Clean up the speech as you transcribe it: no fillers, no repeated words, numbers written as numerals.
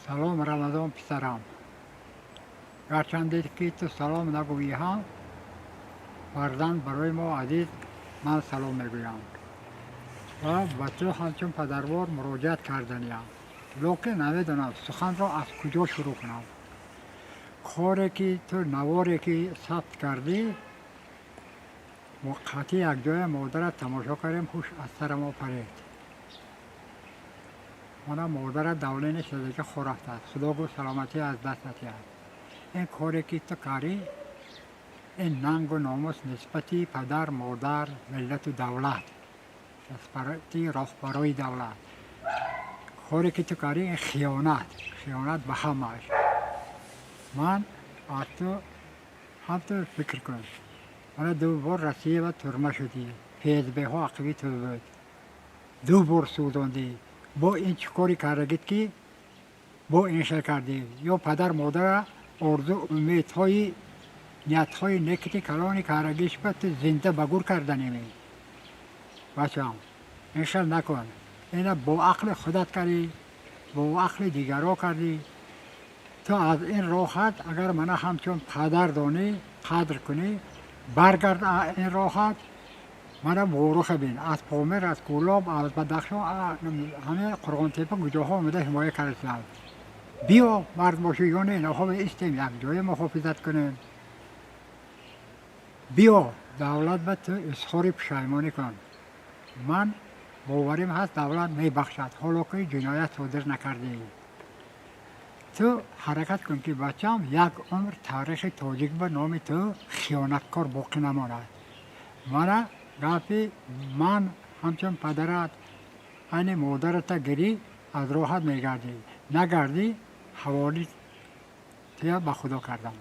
Салом, Рамазон писарам. Гарчанде ки ту салом нагӯӣ ҳам, фарзанд барои мо азиз, ман салом мегӯям ва ба ту ҳамчун падарвор муроҷиат карданиям, лекин намедонам, суханро аз куҷо шурӯъ кунам. Коре ки ту, наворе ки сабт кардӣ, мо қатъи якҷоя модарат тамошо кардем, ҳуш аз сарамо паред. Мана модарат давление шадаги хӯрафтааст, Худо гӯ саломатӣ аз даст натиҳад. Ин коре ки ту кардӣ, ин нангу номус нисбати падар, модар, миллату давлат, нисбати роҳбарои давлат. Коре ки ту кардӣ, ин хиёнат, хиёнат ба ҳамааш. Ман аз ту ҳам, ту фикр кун, мана ду бор Россия ба турма шудӣ, ФСБҳо ақиби ту буд, ду бор сӯзондӣ. Бо ин чӣ коре кардагид, ки бо ин хел кардӣ? Ё падар модара орзу, умедҳои, ниятҳои некити калони кардагишба ту зинда ба гур карданемӣ? Бачам, ин хел накун. Ина бо ақли худат кардӣ, бо ақли дигарро кардӣ. Ту аз ин роҳат, агар мана ҳамчун падар донӣ, қадр кунӣ, баргард ин роҳат. Мана Воруха бин, аз Помир, аз Кӯлоб, аз Бадахшон, ҳама Қурғонтепа, куҷоҳо омада ҳимоя карданд. Биё, мард бошӣ ё не, инаҳо истем, якҷоя муҳофизат кунем. Биё, давлат ба ту изҳори пушаймонӣ кун. Ман боварим ҳаст, давлат мебахшад, ҳоло ки ҷиноят содир накардӣ. Ту ҳаракат кун, ки, бачам, як умр таърихи тоҷик ба номи ту хиёнаткор боқӣ намонад. Мана гапи ман ҳамчун падарат. Айни модарата гирӣ, аз роҳат мегардӣ, нагардӣ, ҳаволи туя ба Худо кардам.